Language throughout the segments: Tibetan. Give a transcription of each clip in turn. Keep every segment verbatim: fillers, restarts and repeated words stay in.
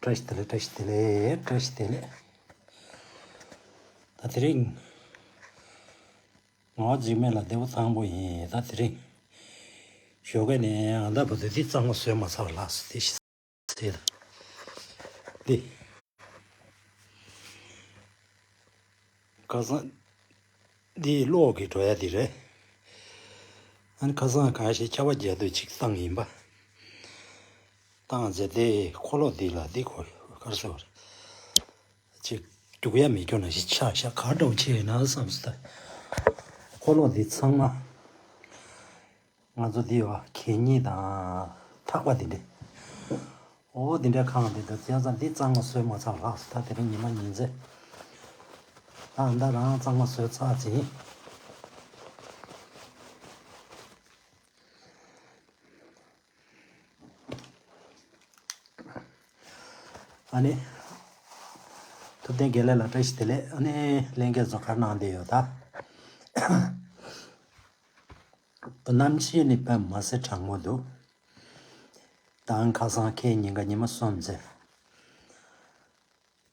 བཀྲ་ཤིས་བདེ་ལེགས། བཀྲ་ཤིས་བདེ་ལེགས། བཀྲ་ཤིས་བདེ་ལེགས། ད་དེ་རིང་ངག་དབང་འཇིགས་མེད་ལགས་བདེ་པོ་ཐང་པོ་ཡིན། ད་དེ་རིང་ཞོགས་ཀས་ནས་ཨ་ད་བུ་དུ་དེ་གཙང་མ་བཟོས་མ་ཚར་ལགས་སོ། དེ་ཤི་ཚེ་ད་དེ། ཁ་སང་འདི་གློག་གི་འགྲོ་ཡ་འདི་རེད། ཨ་ནི་ཁ་སང་གང་ཞིག་ཆར་པ་རྒྱག་དུས་ཅིག་བཏང་ཡིན་པ། བཏང་རྗེས་དེ་འཁོར་ལོ་འདི་ལ་འདི་ཁོ་གར་སོ་ཅིག་རྒྱུག་ཡ་མི་སྐྱོ་ན་ཞིག་ཆགས་ཤག་ག་འདྲ་བོ་ཆེ་ཡིན་ན་བསམ་སོང་། ད་འཁོར་ལོ་འདི་ཚང་མ། ང་ཚོ་འདི་བ་གད་སྙིགས་དང་ཐག་པ་འདི་འདྲས། འོ་འདི་འདྲས་ཁང་འདི་འདུག་བྱས་ཙང་འདི་གཙང་མ་བཟོས་མ་ཚར་ལགས་སོ། ད་དེ་རིང་ཉི་མ་ཉིན་མཚན། ཨ་ད་རང་གཙང་མ་བཟོས་ཚར་ཟིན། ཨ་ནི། ཐུབ་བསྟན་དགེ་ལེགས་ལགས་བཀྲ་ཤིས་བདེ་ལེགས། ཨ་ནི་ལྷན་རྒྱས་ཚོ་ག་རེ་གནང་བསྡད་ཡོད་ད། གནམ་གཤིས་ནི་དཔེ་མ་སྲིད་གྲང་མོ་འདུག་ད་ཁ་སང་ཁ་ཉིན་ག་ཉི་མ་གསུམ་ཙམ་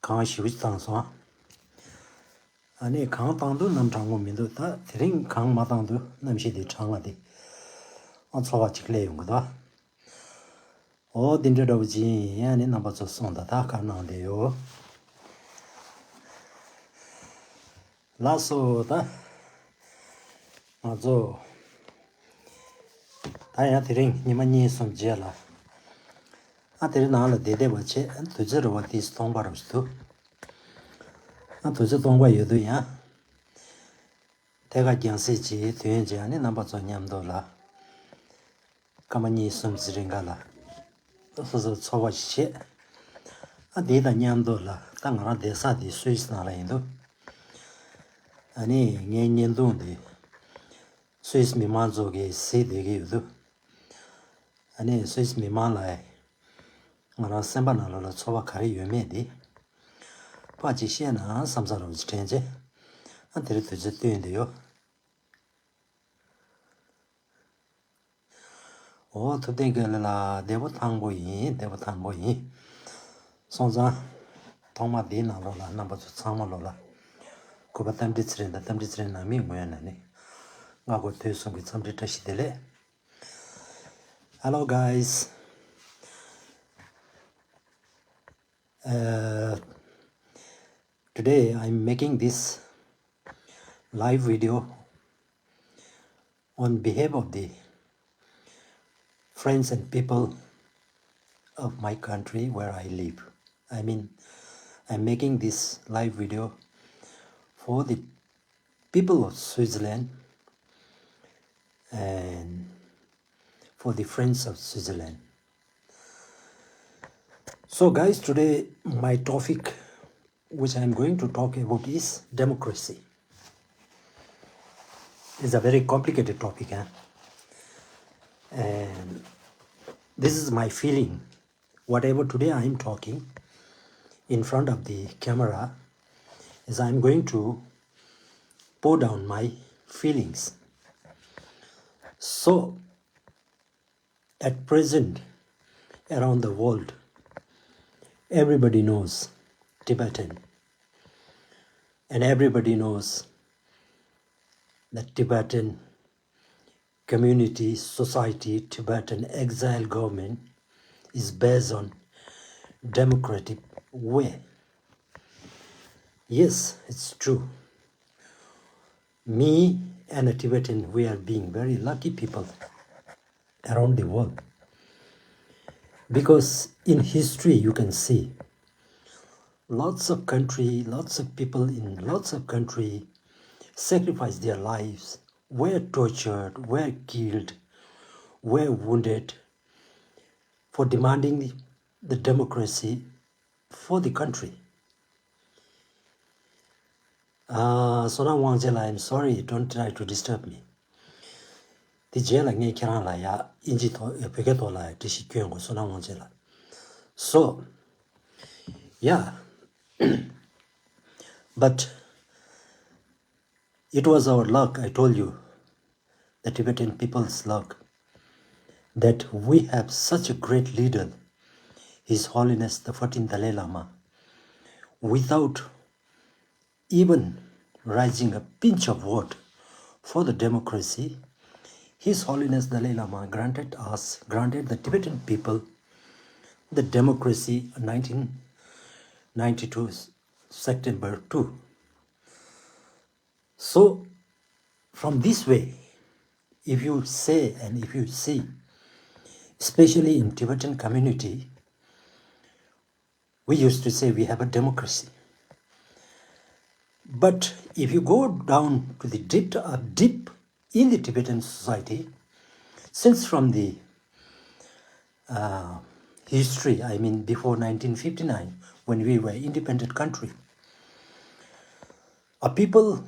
གངས་ཞེ་པོ་ཅིག་བཏང་སོང་། ཨ་ནི་གངས་བཏང་དུས་གནམ་གྲང་མོ་མི་འདུག་ད་དེ་རིང་གངས་མ་བཏང་དུས་གནམ་གཤིས་དེ་གྲང་བ་དེ། ཨ་ཚོར་བ་ཅིག་སླེབས་ཡོང་གི་འདུག་འོ་དེ་འདྲ་འདྲ་བོ་ཅིག་ཡིན། ཨ་ནི་རྣམ་པ་ཚོ་གསུངས་དང་ད་ག་གནང་བསྡད་ཡོད། ལགས་སོ། ད་ང་ཚོ་ད་ཡང་དེ་རིང་ཉི་མ་གཉིས་གསུམ་རྗེས་ལ་ཨ་དེ་རིང་ནང་ལ་བསྡད་བསྡད་པ་བྱས། ཨ་དུས་ཚོད་རེ་བ་དེ་སྟོང་པ་རུ་འདུག་ཨ་དུས་ཚོད་སྟོང་པ་ཡོད་དུས་ཡང་ཐད་ཀར་རྒྱང་སྲིང་བྱས་དོན་བྱས། ཨ་ནི་རྣམ་པ་ཚོ་མཉམ་དུ་ལ། སྐར་མ་གཉིས་གསུམ་ཙམ་རིང་ག་ལ་སོ་སོར་ཚོར་བ་ཞིག་བྱེད། ཨ་དེ་དང་མཉམ་དུ་ལ་ད་ང་རང་བསྡད་ས་དེ་སུད་སི་ནང་ལ་ཡིན་འདུག་ཨ་ནི་ངའི་བརྙན་ཐུང་དེ་སུད་སི་མི་མང་ཚོ་གིས་གཟིགས་བསྡད་ཀྱི་ཡོད་འདུག་ཨ་ནི་སུད་སི་མི་མང་ལ་ང་རང་སེམས་པ་ནང་ལོགས་ལ་ཚོར་བ་ག་རེ་ཡོད་མེད་དེ་ཕར་ཅིག་བཤད་ན་བསམ་ས་རུ་ཅིག་དྲན་རྗེས། ཨ་དེ་རིང་དུས་ཚོད་བཏོན་བསྡད་ཡོད། འོ་ཐུབ་བསྟན་དགེ་ལེགས་ལགས་བདེ་པོ་ཐང་པོ་ཡིན། བདེ་པོ་ཐང་པོ་ཡིན། སོང་ཙང་ཐོག་མ་འདིའི་ནང་ལོགས་ལ་རྣམ་པ་ཚོ་ཚང་མ་ལོགས་ལ་གུས་པ་རྟ་མགྲིན་ཚེ་རིང་དང་རྟ་མགྲིན་ཚེ་རིང་ནང་མིའི་ངོས་ནས་ནི་སྔ་དགོང་དུས་གསུམ་གྱི་འཚམས་འདྲི་བཀྲ་ཤིས་བདེ་ལེགས། Hello guys. Uh, today I'm making this live video on behalf of the friends and people of my country where I live. I mean, I'm making this live video for the people of Switzerland and for the friends of Switzerland. So, guys, today my topic which I'm going to talk about is democracy. It's a very complicated topic, huh? And this is my feeling. Whatever today I am talking in front of the camera, is I'm going to pour down my feelings. So, at present, around the world, everybody knows Tibetan, and everybody knows that Tibetan community, society, Tibetan exile government is based on democratic way. Yes, it's true. Me and a Tibetan, we are being very lucky people around the world. Because in history, you can see lots of country, lots of people in lots of country sacrifice their lives, were tortured, were killed, were wounded for demanding the democracy for the country. Uh, Sonam Wangchela, I'm sorry, don't try to disturb me. དེ་རྗེས་ལ་ངས་ཁྱེད་རང་ལ་ཡ་ཨིན་ཇི་ཐོག་བོད་སྐད་ཐོག་ལ་འགྲེལ་བཤད་སྐྱོན་དགོས། Sonam Wangchela. So, yeah, but it was our luck, I told you, the Tibetan people's luck, that we have such a great leader, His Holiness the fourteenth Dalai Lama, without even raising a pinch of vote for the democracy, His Holiness Dalai Lama granted us, granted the Tibetan people, the democracy in nineteen ninety-two September two. So, from this way, if you say and if you see, especially in Tibetan community, we used to say we have a democracy. But if you go down to the deep, uh, deep in the Tibetan society, since from the uh, history, I mean, before nineteen fifty-nine, when we were independent country, a people,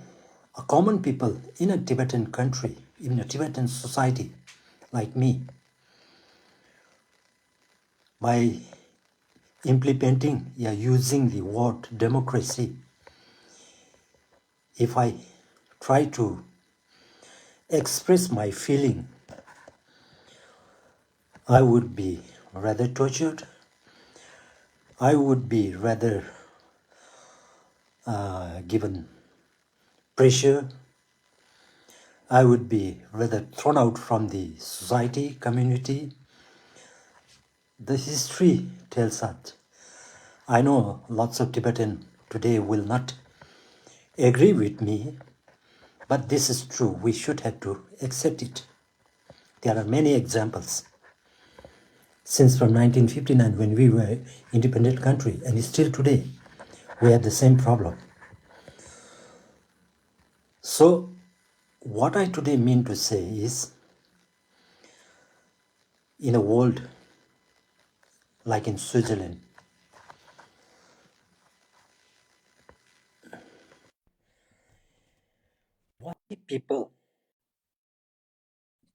a common people in a Tibetan country, in a Tibetan society like me, by implementing, yeah, using the word democracy, if I try to express my feeling, I would be rather tortured. I would be rather uh, given pressure. I would be rather thrown out from the society, community. The history tells us. I know lots of Tibetan today will not agree with me, but this is true. We should have to accept it. There are many examples. Since from nineteen fifty-nine, when we were independent country, and still today, we have the same problem. So, what I today mean to say is, in a world like in Switzerland, why people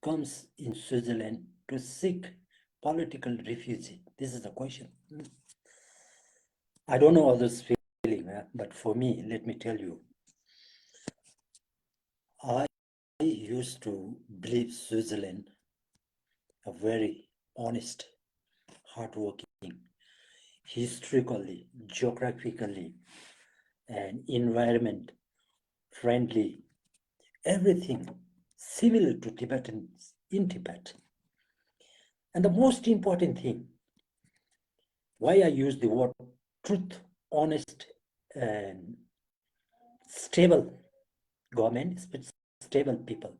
comes in Switzerland to seek political refugee? This is the question. I don't know others' feeling, uh, but for me, let me tell you, I used to believe Switzerland a very honest, hardworking, historically, geographically, and environment friendly, everything similar to Tibetans in Tibet. And the most important thing, why I use the word truth, honest, and stable government, stable people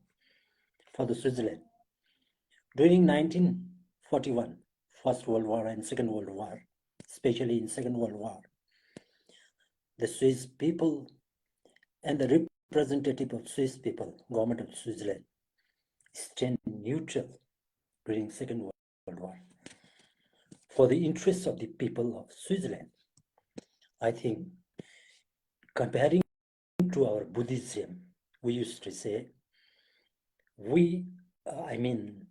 for the Switzerland. During nineteen forty-one, First World War and Second World War, especially in Second World War, the Swiss people and the representative of Swiss people, government of Switzerland, stand neutral during Second World War for the interests of the people of Switzerland. I think comparing to our Buddhism, we used to say, we, uh, I mean,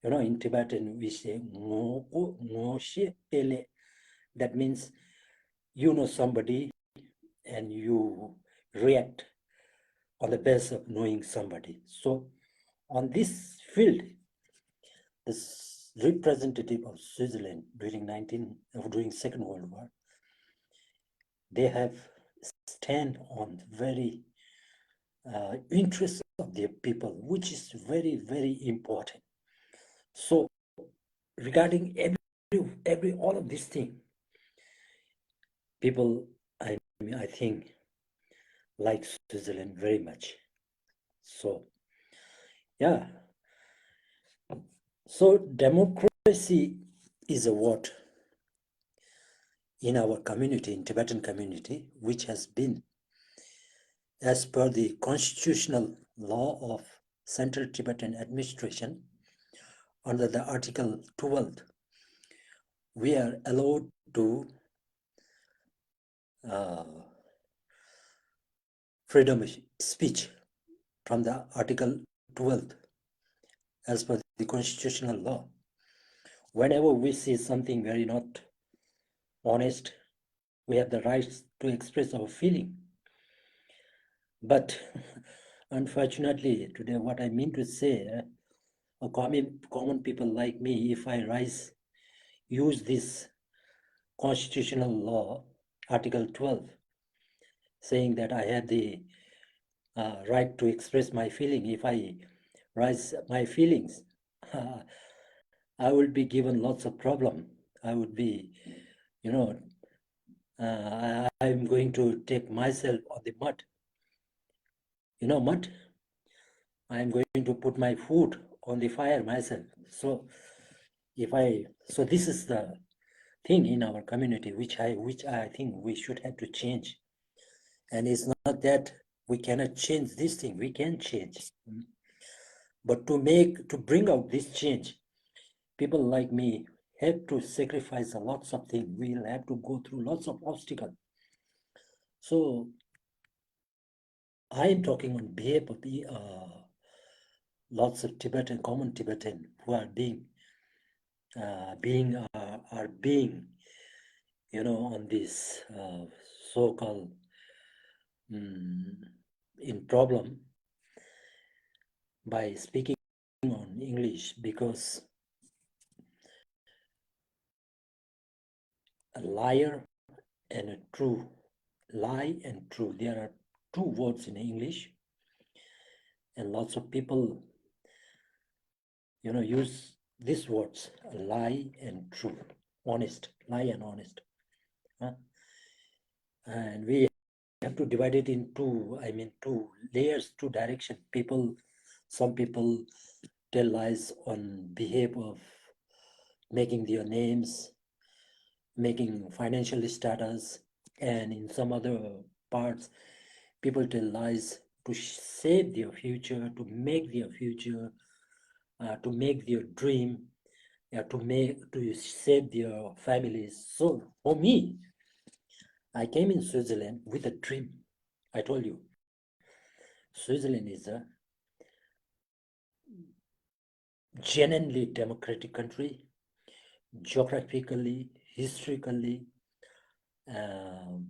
you know, in Tibetan we say, "Ngo ko, ngo she pele." That means you know somebody and you react on the basis of knowing somebody. So on this field, this representative of Switzerland during nineteen, uh, during Second World War, they have stand on very, uh, interests of their people, which is very, very important. So regarding every, every, all of this thing, people, I mean, I think, like Switzerland very much. So, yeah. So democracy is a word in our community, in Tibetan community, which has been, as per the constitutional law of Central Tibetan Administration, under the Article twelve, we are allowed to, uh, freedom of speech from the Article twelve as per the constitutional law. Whenever we see something very not honest, we have the rights to express our feeling. But unfortunately, today what I mean to say, uh, a common, common people like me, if I rise, use this constitutional law, Article twelve, saying that I have the uh, right to express my feeling. If I raise my feelings, I will be given lots of problem. I would be, you know, uh, I, I'm going to take myself on the mud. You know mud? I am going to put my foot on the fire myself. So if I, so this is the thing in our community which I, which I think we should have to change. And it's not that we cannot change this thing. We can change. But to make, to bring out this change, people like me have to sacrifice a lots of things. We'll have to go through lots of obstacles. So I am talking on behalf of the uh, lots of Tibetan, common Tibetan who are being, uh, being, uh, are being, you know, on this uh, so-called um, in problem by speaking on English because a liar and a true, lie and true. There are two words in English, and lots of people, you know, use these words, lie and true, honest, lie and honest. Huh? And we have to divide it in two, I mean, two layers, two direction. People, some people tell lies on behalf of making their names, making financial status, and in some other parts, people tell lies to save their future, to make their future, uh, to make their dream, uh, to make, to save their families. So for me, I came in Switzerland with a dream. I told you, Switzerland is a genuinely democratic country, geographically, historically, um,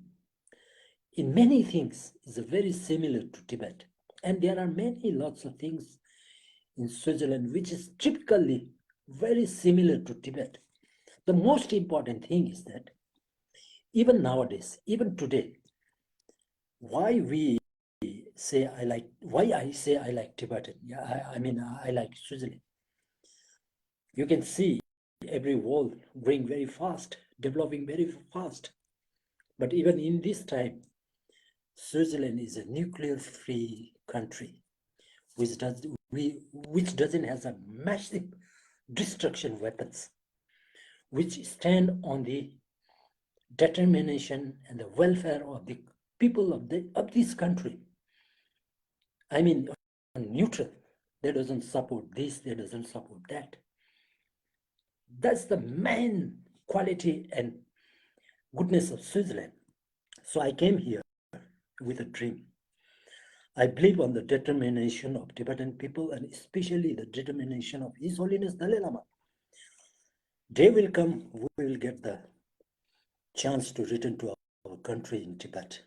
in many things is very similar to Tibet. And there are many lots of things in Switzerland which is typically very similar to Tibet. The most important thing is that even nowadays, even today, why we say I like, why I say I like Tibetan. Yeah, I, I mean, I like Switzerland. You can see every world growing very fast, developing very fast. But even in this time, Switzerland is a nuclear-free country, which does we which doesn't has a massive destruction weapons, which stand on the determination and the welfare of the people of the of this country. I mean, neutral. They doesn't support this, they doesn't support that. That's the main quality and goodness of Switzerland. So I came here with a dream. I believe on the determination of Tibetan people and especially the determination of His Holiness Dalai Lama. Day will come, we will get the chance to return to our country in Tibet.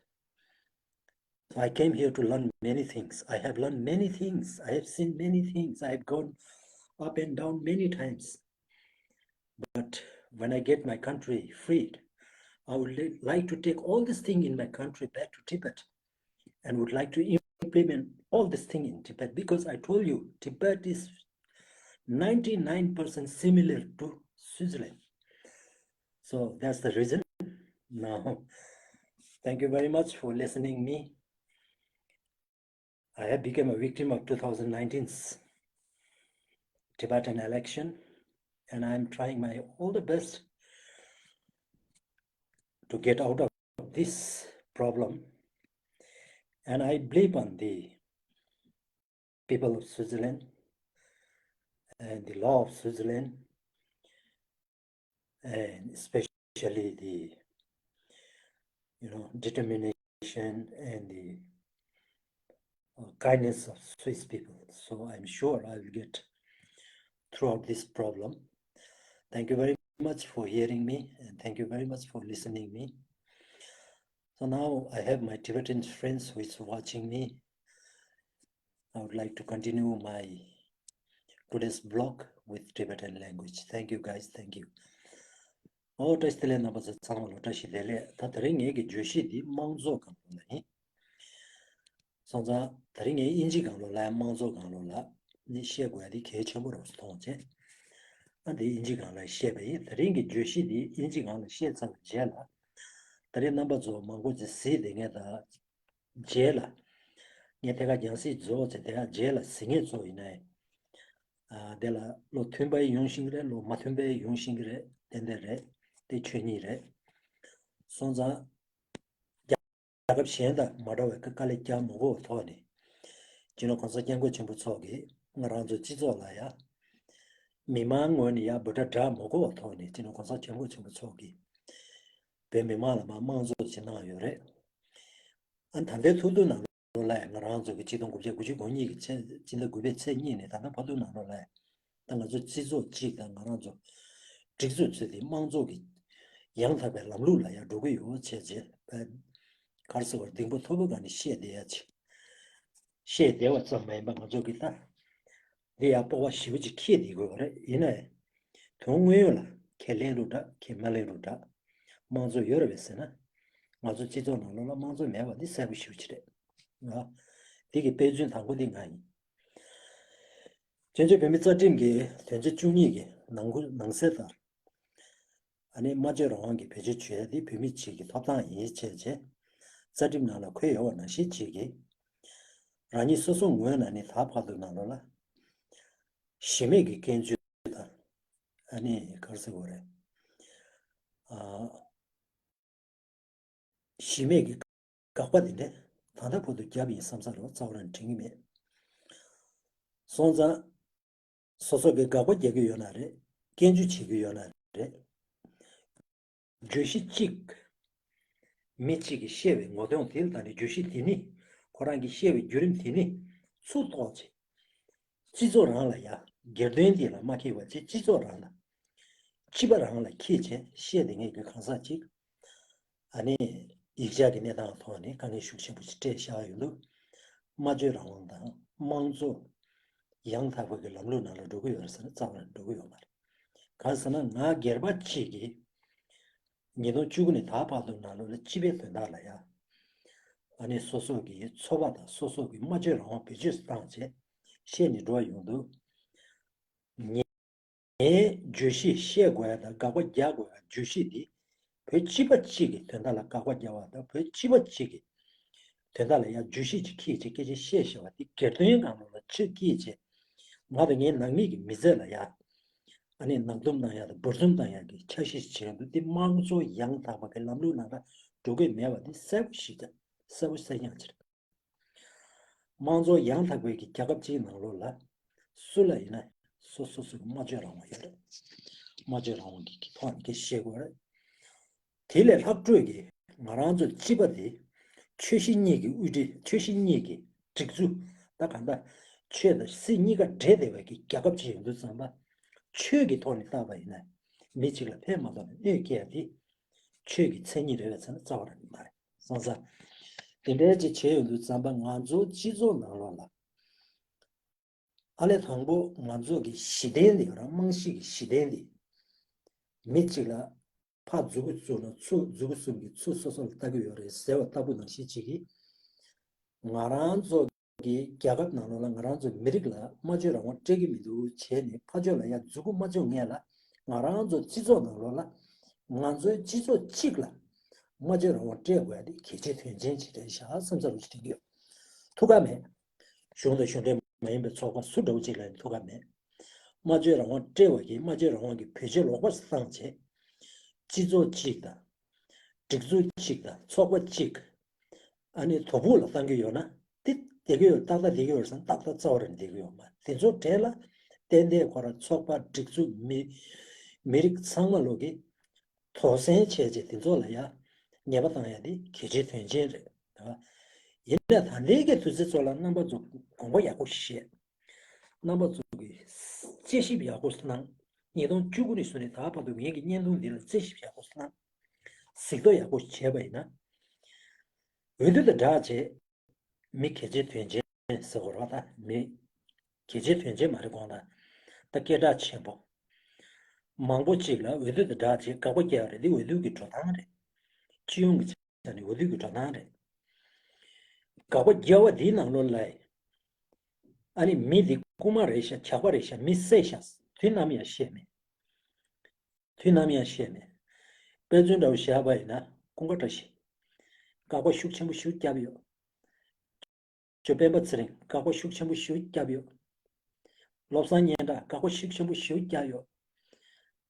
So I came here to learn many things. I have learned many things. I have seen many things. I have gone up and down many times. But when I get my country freed, I would li- like to take all this thing in my country back to Tibet and would like to implement all this thing in Tibet because I told you Tibet is ninety-nine percent similar to Switzerland. So that's the reason. Now, thank you very much for listening me. I have become a victim of two thousand nineteen's Tibetan election, and I'm trying my all the best to get out of this problem. And I believe on the people of Switzerland and the law of Switzerland, and especially the, you know, determination and the uh, kindness of Swiss people. So I'm sure I will get throughout this problem. Thank you very much for hearing me, and thank you very much for listening me. So now I have my Tibetan friends who is watching me. I would like to continue my today's blog with Tibetan language. Thank you, guys. Thank you. ཨོ་བཀྲ་ཤིས་བདེ་ལེགས། རྣམ་པ་ཚོ་ཚང་མ་ལ་བཀྲ་ཤིས་བདེ་ལེགས། ད་དེ་རིང་ངེད་ཀྱི་བརྗོད་གཞི་འདི་དམངས་གཙོ་སྒང་ལོགས་ལ་ཡིན། སོང་ཙང་དེ་རིང་ངས་དབྱིན་ཇི་སྒང་ལོགས་ལ་དམངས་གཙོ་སྒང་ལོགས་ལ་ནི་བཤད་དགོས་ཡ་འདི་གལ་ཆེན་པོ་རེད་མཐོང་བྱས། ཨ་འདི་དབྱིན་ཇི་སྒང་ལ་བཤད་པ་ཡིན། དེ་རིང་གི་བརྗོད་གཞི་འདི་དབྱིན་ཇི་སྒང་ལ་བཤད་ཚར་བའི་རྗེས་ལ། དེ་རིང་རྣམ་པ་ཚོ་མང་པོ་ཅིག་གཟིགས་བསྡད་མཁན་དང་། རྗེས་ལ་ངས་དེ་ག་རྒྱང་སྲིང་རྫོགས་ཚེ་དེ་ག་རྗེས་ལ་གཟིགས་མཁན་ཚོ་ཡིན་ནའི། ཨ་དེ་ལ་བློ་མཐུན་པ་ཡོང་བཞིན་གྱི་རེད། བློ་མ་མཐུན་པ་ཡོང་བཞིན་གྱི་རེད། ཏན་ཏན་རེད། དེ་ཆོས་ཉིད་རེད། སོང་ཙང་། རྒྱལ་ཁབ་གཞན་དང་མ་འདྲ་བའི་དཀའ་ལས་བརྒྱབ་མ་དགོས་པའི་ཐོག་ནས། སྤྱི་ནོར་གོང་ས་སྐྱབས་མགོན་ཆེན་པོ་མཆོག་གིས་ང་རང་ཚོའི་སྤྱི་ཚོགས་ལ་ཡ། མི་མང་ངོས་ནས་ཡ་འབོད་སྒྲ་བསྒྲགས་མ་དགོས་པའི་ཐོག་ནས་སྤྱི་ནོར་གོང་ས་སྐྱབས་མགོན་ཆེན་པོ་མཆོག་གིས་བོད་མི་མང་ལ་མར་དམངས་གཙོ་ཞིག་གནང་ཡོད་རེད། ཨ་ད་ལྟའི་ཐུགས་འདུན་ནང་ལོགས་ལ་ཡ་ང་རང་ཚོ་གི་ཆིག་སྟོང་དགུ་བརྒྱ་དགུ་བཅུ་གོ་གཉིས་ཀྱི་ཚེས་སྤྱི་ཟླ་དགུ་པའི་ཚེས་གཉིས་ནས་ད་ལྟ་བར་དུ་ནང་ལོགས་ལ་ཡ། ད་ང་ཚོ་སྤྱི་ཚོགས་གཅིག་དང་ང་རང་ཚོ་སྒྲིག་འཛུགས་ཚུད་དེ་དམངས་གཙོ་གི་ཡང་དག་པའི་ལམ་ལུགས་ལ་ཡང་འགྲོ་གི་ཡོད་བྱས་རྗེས་ག་རེ་ཟེར་བར་གདེང་སྤོབས་མཐོ་པོ་སྒང་ནས་བཤད་བསྡད་ཡ་ཆེ། བཤད་བསྡད་པ་ཙམ་མ་ཡིན་པ་ང་ཚོ་གི་ད་འདི་ཡང་སྤོབས་པ་ཞེ་པོ་ཅིག་འཁྱེར་བསྡད་དགོས་པ་རེད། ཡིན་ནའི་དོན་དངོས་ཡོད་ལ་ཁས་ལེན་རུ་འདྲ་ཁས་མ་ལེན་རུ་འདྲ་དམངས་གཙོ་ཡོད་རེད་པས་ཟེར་ན། ང་ཚོ་སྤྱི་ཚོགས་ནང་ལོགས་ལ་དམངས་གཙོ་མེད་པ་འདི་གསལ་པོ་ཞེ་པོ་ཅིག་རེད། ང་འདི་གི་དཔེ་མཚོན་དང་པོ་འདི་ང་ཡིན། བཙན་བྱོལ་བོད་མིའི་རྩ་ཁྲིམས་ཀྱི་དོན་ཚན་བཅུ་གཉིས་ཀྱི་ནང་ཁུལ་ནང་གསལ་ལྟར། ཨ་ནི་སྨྲ་བརྗོད་རང་དབང་གི་བེད་སྤྱོད་བྱེད་ཡ་དེ་བོད་མི་གཅིག་གི་ཐོབ་ཐང་ཡིན་བྱས་རྗེས། རྩ་ཁྲིམས་ནང་ལ་འཁོད་ཡོད་པ་ནང་བཞིན་གཅིག་གིས། རང་ཉིད་སོ་སོ་ངོས་ནས་ནི་ད་བར་དུ་ནང་ལོགས་ལ། གཞི་མེད་ཀྱི་སྐྱོན་བརྗོད་དང་། ཨ་ནི་ག་རེ་ཟེར་དགོས་རེད། ཨ། གཞི་མེད་ཀྱི་དགག་པ་དེ་འདྲ་ད་ལྟ་བར་དུ་བརྒྱབ་ཡིན་བསམ་ས་རེད་པ། རྩ་བ་རང་དྲན་གྱི་མེད། སོང་ཙང་། སོ་སོ་གིས་དགག་པ་རྒྱག་གི་ཡོད་ན་རེད། སྐྱོན་བརྗོད་བྱེད་ཀྱི་ཡོད་ན་རེད། བརྗོད་གཞི་གཅིག་མི་གཅིག་གིས་བཤད་པའི་ངོ་གདོང་དེ་ལ་ད་ནི་བརྗོད་གཞི་དེ་ནི། ཁོ་རང་གིས་བཤད་པའི་བརྒྱུད་རིམ་དེ་ནི་ཚུར་རྟོག་བྱས། སྤྱི་ཚོགས་རང་ལ་ཡ། སྒེར་དོན་དེ་ལ་མ་འཁྱེར་བ་བྱས་སྤྱི་ཚོགས་རང་ལ། སྤྱི་པ་རང་ལ་འཁྱེར་བྱས་བཤད་བསྡད་མཁན་གྱི་གང་ཟག་ཅིག་ཨ་ནི། ཡིག་ཆ་གི་གནས་སྟངས་ཐོག་ནས་དཀའ་ངལ་ཤུགས་ཆེན་པོ་ཞིག་འཕྲད་བཞག་ཡོད་འདུག་སྨྲ་བརྗོད་རང་དབང་དང་དམངས་གཙོ། ཡང་དག་པའི་གི་ལམ་ལུགས་ནང་ལ་འགྲོ་གི་ཡོད་རེད་ཟེར་ན་རྩ་བ་ནས་འགྲོ་གི་ཡོད་མ་རེད། གང་ཟེར་ན་ང་སྒེར་པ་གཅིག་གིས། ཉིས་སྟོང་བཅུ་དགུ་ནས་ད་བར་དུ་ནང་ལོགས་ལ་སྤྱི་པའི་དོན་དག་ལ་ཡ། ཨ་ནི་སོ་སོ་གི་ཚོར་བ་དང་སོ་སོ་གི་སྨྲ་བརྗོད་རང་དབང་བེད་སྤྱོད་བཏང་བྱས་བཤད་ནས་འགྲོ་བ་ཡོང་འདུག་ངས་བརྗོད་གཞི་བཤད་དགོས་ཡ་དང་དགག་པ་རྒྱག་དགོས་ཡ་བརྗོད་གཞི་འདི་བོད་སྤྱི་པ་གཅིག་གི་དོན་དག་ལ་དགག་པ་རྒྱག་པ་དང་བོད་སྤྱི་པ་གཅིག་གི་དོན་དག་ལ་ཡ་བརྗོད་གཞི་གཅིག་འཁྱེར་བྱས་སྐད་ཆ་བཤད་བཞག་པ་འདི་སྒེར་དོན་སྒང་ལོགས་ལ་ཆེད་འཁྱེར་བྱས་ང་དང་ངའི་ནང་མི་གི་མི་ཚེ་ལ་ཡ། ཨ་ནི་ནག་འདུམ་བཏང་ཡ་དང་འབུར་འཛུམ་བཏང་ཡ་གི་འཆར་གཞི་ཞིག་བྱས་འདུག་དེ་དམངས་གཙོ་ཡང་དག་པ་གི་ལམ་ལུགས་ནང་ལ་འགྲོ་གི་མེད་པ་དེ་གསལ་པོ་ཞིག་ཀྱང་གསལ་པོ་གསལ་རྐྱང་ཅིག་རེད། དམངས་གཙོ་ཡང་དག་པའི་གི་རྒྱལ་ཁབ་ཅིག་ནང་ལོགས་ལ་སུ་ལ་ཡིན་ན་སོ་སོ་སོ་གི་སྨྲ་བརྗོད་རང་དབང་ཡོད་རེད། སྨྲ་བརྗོད་རང་དབང་གི་གི་ཐོག་ནས་སྐད་ཆ་བཤད་དགོས་རེད། དེ་ལས་ལྷག་སྤྲོས་ཀྱི་ང་རང་ཚོ་སྤྱི་པ་དེ་ཆོས་གཞི་གཉིས་ཀྱི་དབུ་ཁྲིད་ཆོས་གཞི་གཉིས་ཀྱི་སྒྲིག་འཛུགས་ད་གང་ལྟར་ཆོས་དང་སྲིད་གཉིས་ཀ་འདྲེས་བསྡད་པའི་གི་རྒྱལ་ཁབ་ཅིག་ཡིན་དུས་ཙམ་པ་ཆོས་ཀྱི་ཐོག་ནས་བལྟས་པ་ཡིན་ན་མི་གཅིག་ལ་ཕན་མ་ཐོགས་པའི་གནོད་སྐྱེལ་ཡ་དེ་ཆོས་ཀྱི་མཚན་ཉིད་རེད་པས་ཟེར་ན་རྩ་བ་རང་ནས་མ་རེད། སོང་ཙང་དེ་འདྲའི་ཅིག་བྱས་ཡོང་དུས་ཙམ་པ་ང་ཚོ་སྤྱི་ཚོགས་ནང་ལོགས་ལ། ཨ་ལས་དང་པོ་ང་ཚོ་གི་གཞི་རྟེན་འདི་རང་རྨང་གཞི་གི་གཞི་རྟེན་འདི། མི་གཅིག་ལ་ཕར་མཛུ་གུ་བཙུགས་ན་ཚུར་མཛུ་གུ་གསུམ་གྱིས་ཚུར་སོ་སོ་ལ་ལྟ་གི་ཡོད་རེད་ཟེར་བ་ལྟ་བུ་ནང་བཞིན་གཅིག་གིས། ང་རང་ཚོ་གི་རྒྱལ་ཁབ་ནང་ལོགས་ལ་ང་རང་ཚོ་མི་རིགས་ལ་སྨྲ་བརྗོད་རང་དབང་སྤྲད་ཀྱི་མི་འདུག་བྱས་ནས་ཕར་ཕྱོགས་ལ་ཡ་མཛུ་གུ་མ་བཙུགས་སྔོན་ལ་ང་རང་ཚོ་སྤྱི་ཚོགས་ནང་ལོགས་ལ་ང་ཚོའི་སྤྱི་ཚོགས་གཅིག་ལ་སྨྲ་བརྗོད་རང་དབང་སྤྲད་དགོས་ཡ་དེ་གལ་ཆེའི་དོན་ཆེན་ཅིག་རེད་ཤག་བསམ་ཚར་བ་ཞིག་དྲན་གྱི་ཡོད། ཐུགས་ཁག་མེད། གཞུང་དང་གཞུང་འབྲེལ་མ་ཡིན་པའི་ཚོགས་པ་སུ་འདྲ་བོ་ཅིག་ལ་ཡང་ཐུགས་ཁག་མེད། སྨྲ་བརྗོད་རང་དབང་སྤྲད་པ་གིས་སྨྲ་བརྗོད་རང་དབང་གི་བེད་སྤྱོད་ལོག་པ་བཏང་བྱས། སྤྱི་ཚོགས་གཅིག་དང་། སྒྲིག་འཛུགས་གཅིག་དང་ཚོགས་པ་གཅིག་ཨ་ནི་དོ་ཕུག་ལ་བཏང་གི་ཡོད་ན་དེ་བསྡད་ཀྱི་ཡོད། ཏག་ཏག་བསྡད་ཀྱི་ཡོད་ཟེར་ན་ཏག་ཏག་རྩ་བ་རང་བསྡད་ཀྱི་ཡོད་མ་རེད། དེ་ཚོ་གྲས་ལ་ཏན་ཏན་ཁོ་རང་ཚོགས་པ་སྒྲིག་འཛུགས་མི་མི་རིགས་ཚང་མ་ལོག་གི་དོགས་ཟོན་བྱས་རྗེས་དེ་ཚོ་ལ་ཡ་ཉེས་པ་བཏང་ཡ་དེ་གལ་ཆེའི་དོན་ཆེན་རེད། ཡིན་ན་ད་ལྟའི་གི་དུས་ཚོད་ཚོ་ལ་རྣམ་པ་ཚོ་དགོངས་པ་ཡག་པོ་ཞིག་བཞེས། རྣམ་པ་ཚོ་གི་དཔྱད་ཞིབ་ཡག་པོ་གནང་། ཉིས་སྟོང་བཅུ་དགུ་ནས་བཟུང་ནས་ད་བར་དུ་ངེད་ཀྱི་བརྙན་ཐུང་འདི་ལ་དཔྱད་ཞིབ་ཡག་པོ་གནང་། གཟིགས་རྟོག་ཡག་པོ་བྱས་པ་ཡིན་ན། འོས་བསྡུ་དང་སྦྲགས་བྱས། མི་གལ་ཆེའི་དོན་ཆེན་ཟེར་དགོས་རེད་པ། ད་མི་གལ་ཆེའི་དོན་ཆེན་མ་རེད་དགོངས་དག་ད་སྐད་གྲགས་ཆེན་པོ། མང་པོ་ཅིག་ལ་འོས་བསྡུ་དང་སྦྲགས་བྱས་དགག་པ་བརྒྱབ་རེད། འདི་འོས་བསྡུ་གི་འགྲོ་སྟངས་རེད། སྤྱི་ཡོངས་ཀྱི་ཆ་ནས་འོས་བསྡུ་གི་འགྲོ་སྟངས་རེད། དགག་པ་བརྒྱབ་པ་འདིའི་ནང་ལོགས་ལ་ཨ་ནི་མི་འདི་རྐུན་མ་རེད་ཤག་ཇག་པ་རེད་ཤག་མི་བསད་ཤག་དུས་ནམ་ཡང་བཤད་མེད། དུས་ནམ་ཡང་བཤད་མེད། དཔེ་མཚོན་འདྲ་བོ་བཞག་པ་ཡིན་ན་ཀུན་དགའ་བཀྲ་ཤིས། དགག་པ་ཤུགས་ཆེན་པོ་ཞེ་པོ་བརྒྱབ་ཡོད། ཇོ་སྤེན་པ་ཚེ་རིང་དགག་པ་ཤུགས་ཆེན་པོ་ཞེ་པོ་བརྒྱབ་ཡོད། བློ་བཟང་སྙན་གྲགས་དགག་པ་ཤུགས་ཆེན་པོ་ཞེ་པོ་བརྒྱབ་ཡོད།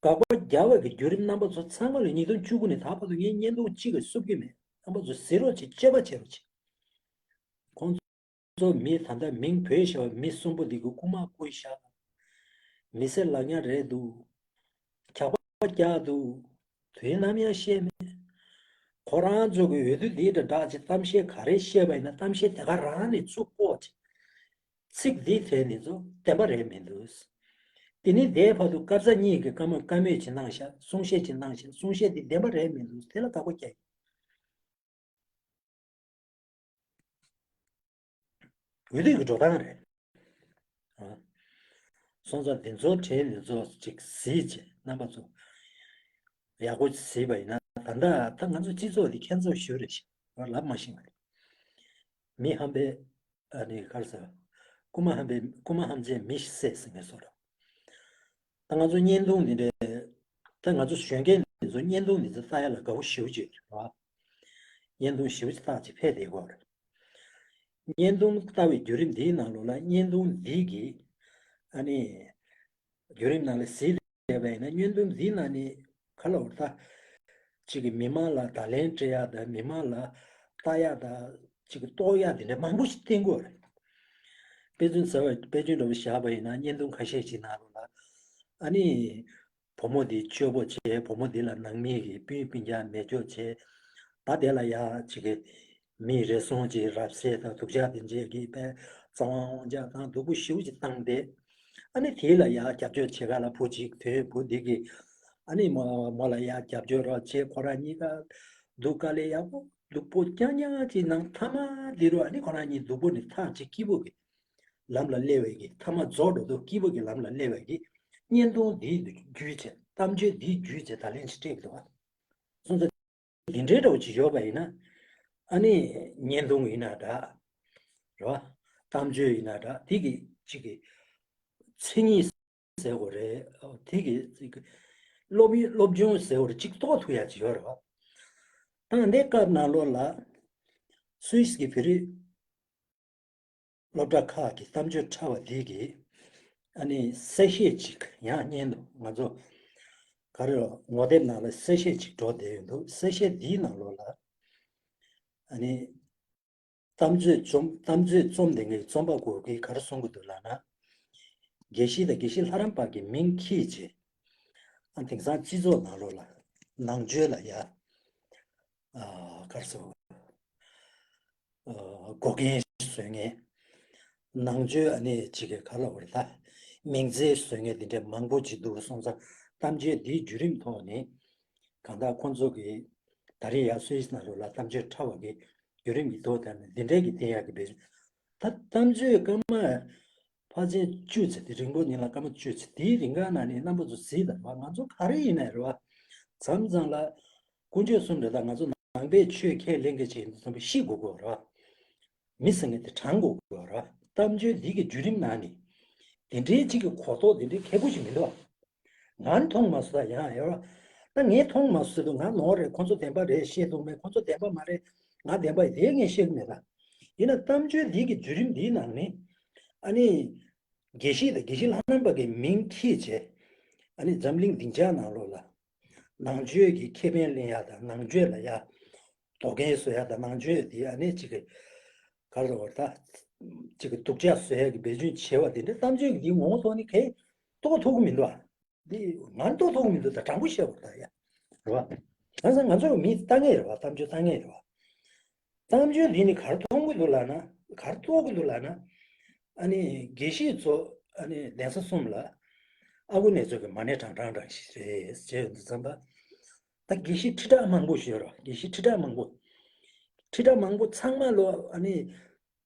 དགག་པ་བརྒྱབ་པ་གི་བརྒྱུད་རིམ་རྣམ་པ་ཚོ་ཚང་མ་ལ་ཉིས་སྟོང་བཅུ་དགུ་ནས་ད་བར་དུ་ངས་བརྙན་ཐུང་གཅིག་གིས་བསུབ་ཀྱི་མེད། རྣམ་པ་ཚོ་གཟིགས་རོགས་བྱེད། དཔྱད་པ་བྱེད་རོགས་བྱེད། ཁོང་ཚོ་མི་ད་ལྟ་མིང་བོས་བཞག་པའི་མི་གསུམ་པོ་འདི་གི་རྐུན་མ་བརྐུས་བཞག་མི་སེར་ལག་ཉར་རེད་འདུག་ཇག་པ་བརྒྱབ་འདུག་དུས་ནམ་ཡང་བཤད་མེད། ཁོ་རང་ཚོ་གི་འོས་བསྡུ་འདི་དང་སྦྲགས་ཀྱི་གཏམ་བཤད་ག་རེ་བཤད་པ་ཡིན་ན་གཏམ་བཤད་དེ་ག་རང་ནས་ཚུར་བཀོག་ཅིག་ཚིག་འདི་དེ་ནི་ཚོ་བདེན་པ་རེད་མི་འདུག་དེ་ནི་འདས་བར་དུ་སྐབས་ས་གཉིས་ཀྱི་བཀའ་མོལ་བཀའ་མོལ་ཅིག་གནང་ཤག་གསུང་བཤད་ཅིག་གནང་ཤག་གསུང་བཤད་འདི་བདེན་པ་རེད་མི་འདུག་དེ་ལ་དགག་པ་རྒྱག་འོས་བསྡུ་གི་འགྲོ་སྟངས་རེད། ཨ། སོང་ཙང་འདི་ཚོ་དྲན་འདི་ཚོ་ཅིག་གཟིགས་བྱས་རྣམ་པ་ཚོ་ཡག་པོ་གཟིགས་པ་ཡིན་ན། ད་ལྟ་ད་ང་ཚོ་སྤྱི་ཚོགས་འདི་ཁྱད་མཚར་ཞེ་པོ་རེད་ཤག་ང་ལབ་མ་ཤེས་པ་རེད། མི་ཧམ་པས་ཨ་ནི་ག་རེ་ཟེར། རྐུན་མ་ཧམ་པས་རྐུན་མ་ཧམ་བྱས་མི་བསད་ཟེར་མཁན་བཟོ་འདྲ། ད་ང་ཚོ་བརྙན་ཐུང་འདི་འདྲའི་ད་ང་ཚོ་གཞོན་སྐྱེས་འདི་ཚོ་བརྙན་ཐུང་འདི་ཚོ་ལྟ་ཡ་ལ་དགའ་པོ་ཞེ་པོ་ཅིག་རེད་བ། བརྙན་ཐུང་ཞེ་པོ་ཅིག་བཏང་ཅིག་ཕེབས་བསྡད་ཀྱི་ཡོད་རེད། བརྙན་ཐུང་ལྟ་བའི་བརྒྱུད་རིམ་འདིའི་ནང་ལོགས་ལ་བརྙན་ཐུང་འདི་གི་ཨ་ནི་བརྒྱུད་རིམ་ནང་ལ་གཟིགས་བསྡད་པ་ཡིན་ན། བརྙན་ཐུང་འདིའི་ནང་ནས་ག་ལ་འོར་ད་ཅིག་གི་མི་མང་ལ་བརྡ་ལན་སྤྲད་ཡ་དང་མི་མང་ལ་ལྟ་ཡ་དང་ཅིག་གི་རྟོགས་ཡ་དེ་འདྲ་མང་པོ་ཞིག་བསྟན་གྱི་ཡོད་རེད། དཔེ་མཚོན་ཟེར་བ་དཔེ་མཚོན་འདྲ་བོ་བཞག་པ་ཡིན་ན་བརྙན་ཐུང་ཁ་ཤས་ཤིག་ནང་ལོགས་ལ་ཨ་ནི་བུ་མོ་འདི་སྤྱོད་པོ་བྱས། བུ་མོ་འདི་ལ་ནང་མི་གི་སྤུན་སྤུན་ཀྱག་མེད་ཅོག་བྱས། ད་དེ་ལ་ཡ་ཅིག་གི་མི་རེ་ཟུང་ཅིག་རབ་གསལ་དང་སྡུག་ཅག་དེ་འདྲས་ཀྱིས་དཔེ་རྩ་དབང་དབང་ཆ་དང་སྡུག་པོ་ཞེ་པོ་ཅིག་བཏང་སྟེ། ཨ་ནི་དེ་ལ་ཡ་རྒྱབ་སྐྱོར་བྱེད་ག་ལ་བུ་ཅིག་དེ་བུ་འདི་གིས་ཨ་ནི་མོ་མོ་ལ་ཡ་རྒྱབ་སྐྱོར་རོགས་བྱས། ཁོ་རང་གཉིས་ཀ་སྡུག་དཀའ་ལས་ཡག་པོ་སྡུག་པོ་རྐྱང་རྐྱང་ཅིག་གནང་། མཐའ་མ་འདི་རུ་ཨ་ནི་ཁོ་རང་གཉིས་སྡུག་པོ་ནས་ཐག་ཅིག་སྐྱིད་པོ་གི་ལམ་ལ་སླེབས་པའི་གི། མཐའ་མ་རྫོགས་འགྲོ་དུས་སྐྱིད་པོ་གི་ལམ་ལ་སླེབས་པའི་གི་བརྙན་ཐུང་འདི་བརྒྱུད་བྱས། གཏམ་བརྗོད་འདི་བརྒྱུད་བྱས་བརྡ་ལན་ཅིག་སྤྲད་ཀྱི་འདུག་བ། སོང་ཙང་འདི་འདྲའི་འདྲ་བོ་ཅིག་ཡོད་པ་ཡིན་ན། ཨ་ནི་བརྙན་ཐུང་ཡིན་ན་འདྲ། རེད་བ། གཏམ་བརྗོད་ཡིན་ན་འདྲ། དེ་གི་ཅིག་གི་མཚན་ཉིད་ཟེར་དགོས་རེད། དེ་གི་ཅིག་གི་སློབ་ཡོན་སློབ་སྦྱོང་ཟེར་དགོས་རེད། ཅིག་རྟོགས་ཐུབ་ཡ་ཅིག་ཡོད་རེད་བ། ད་འདི་སྐབས་ནང་ལོགས་ལ་སུད་སི་གི་བོད་རིགས་སློབ་གྲྭ་ཁག་གི་གཏམ་བརྗོད་ཕྲ་བ་འདི་གི་ཨ་ནི་གསལ་བཤད་ཅིག་ཡང་བརྙན་དུ་ང་ཚོ་ག་རེ་ངོ་དེབ་ནང་ལ་གསལ་བཤད་ཅིག་འགྲོ་བསྡད་ཡོད་འདུག་གསལ་བཤད་འདིའི་ནང་ལོགས་ལ་ཨ་ནི་གཏམ་བརྗོད་རྩོམ་གཏམ་བརྗོད་རྩོམ་དེ་ངའི་རྩོམ་པ་པོ་གིས་ག་རེ་གསུང་གི་འདུག་ལབ་ན། དགེ་བཤེས་དང་དགེ་བཤེས་ལྷ་རམས་པ་གི་མིང་འཁྱེར་བྱས། ཨ་དེང་སང་སྤྱི་ཚོགས་ནང་ལོགས་ལ་ནང་ཆོས་ལ་ཡ། ཨ་ག་རེ་ཟེར། ཨ་འགོག་རྐྱེན་བཟོ་མཁན། ནང་ཆོས་ཨ་ནི་ཅིག་གི་ག་ལ་བར་ད་མིང་རྫས་བཟོ་མཁན་དེ་འདྲ་མང་པོ་ཅིག་འདུག་སོང་ཙང་། གཏམ་བརྗོད་འདིའི་བརྒྱུད་རིམ་ཐོག་ནས་གང་ལྟར་ཁོང་ཚོ་གིས་ད་རེས་ཡར་སུད་སི་ནང་ལོགས་ལ་གཏམ་བརྗོད་ཕྲ་བ་གི་བརྒྱུད་རིམ་གྱི་ཐོག་དང་འདི་འདྲའི་གི་བསྟན་ཡག་གི་བེད་སྤྱོད། ད་གཏམ་བརྗོད་སྐར་མ་ཕལ་ཆེར་བཅུ་ཙམ་དེ་རིང་པོ་ཉིན་ལ་སྐར་མ་བཅུ་ཙམ་དེའི་རིང་ག་ནང་ནས་རྣམ་པ་ཚོ་གཟིགས་དང་བ། ང་ཚོ་ག་རེ་ཡིན་ནའི་རེད་བ། མཚམས་མཚམས་ལ་དཀོན་མཆོག་གསུམ་རེད། ད་ང་ཚོ་ནང་པའི་ཆོས་ཁས་ལེན་མཁན་ཅིག་ཡིན་དུས་ཙམ་པ་ཤི་དགོས་ཀྱི་ཡོད་རེད་བ། མི་ཟེར་མཁན་དེ་གྲོངས་དགོས་ཀྱི་ཡོད་རེད་བ། གཏམ་བརྗོད་འདི་གི་བརྒྱུད་རིམ་ནང་ནས་དེ་འདྲའི་གཅིག་གི་གོ་རྟོགས་དེ་འདྲའི་ཁེ་པོ་ཞིག་མི་འདུག་བ། ང་མཐོང་མ་སོང་ད་ཡང་ཡོད་ར། ད་ངས་མཐོང་མ་སོང་དུས་ང་ནོར་རེད། ཁོང་ཚོ་བདེན་པ་རེད་བཤད་འདུག་མེད། ཁོང་ཚོ་བདེན་པ་མ་རེད། ང་བདེན་པ་ཡིན་དེ་ངས་བཤད་གི་མེད་ད། ཡིན་ན་གཏམ་བརྗོད་འདི་གི་བརྒྱུད་རིམ་འདིའི་ནང་ནས་ཨ་ནི་དགེ་བཤེས་དང་དགེ་བཤེས་ལྷ་རམས་པ་གི་མིང་འཁྱེར་བྱས། ཨ་ནི་འཛམ་གླིང་སྡིངས་ཆ་ནང་ལོགས་ལ་ནང་ཆོས་ཀྱི་ཁེ་ཕན་ལེན་ཡ་དང་ནང་ཆོས་ལ་ཡ་དོ་གལ་བཟོ་ཡ་དང་ནང་ཆོས་འདི་ཨ་ནི་ཅིག་གི་ག་རེ་ཟེར་དགོས་རེད་ད། ཅིག་གི་སྡུག་ཅག་བཟོ་ཡ་གི་འབད་བརྩོན་བྱས་པ་དེ་འདྲ་གཏམ་བརྗོད་ཀྱི་འདིའི་ངོ་བོ་ཐོག་ནས་གས་རྟོགས་ཐུབ་ཀྱི་མི་འདུག་ཨ། འདི་ང་རྟོགས་ཐུབ་མི་འདུག་ད་དྲང་པོ་བཤད་པར་ད་ཡ། རེད་བ། ད་ས་ང་ཚོ་མི་ལྟ་ངེས་རེད་བ། གཏམ་བརྗོད་ལྟ་ངེས་རེད་བ། གཏམ་བརྗོད་འདི་ནི་ག་རེ་མཐོང་གི་འདུག་ལབ་ན། ག་རེ་རྟོགས་ཀྱི་འདུག་ལབ་ན། ཨ་ནི་དགེ་བཤེས་ཚོ་ཨ་ནི་གདན་ས་གསུམ་ལ་ཨ་ཁུ་ནེ་ཙོ་གི་མ་ཎི་བགྲང་བགྲང་བགྲང་ཞིག་རེད་ཅེས་འདི་ཙམ་པ། ད་དགེ་བཤེས་ཁྲི་ཕྲག་མང་པོ་ཞིག་ཡོད་རེད་བ། དགེ་བཤེས་ཁྲི་ཕྲག་མང་པོ། ཁྲི་ཕྲག་མང་པོ་ཚང་མ་ལོ་ཨ་ནི་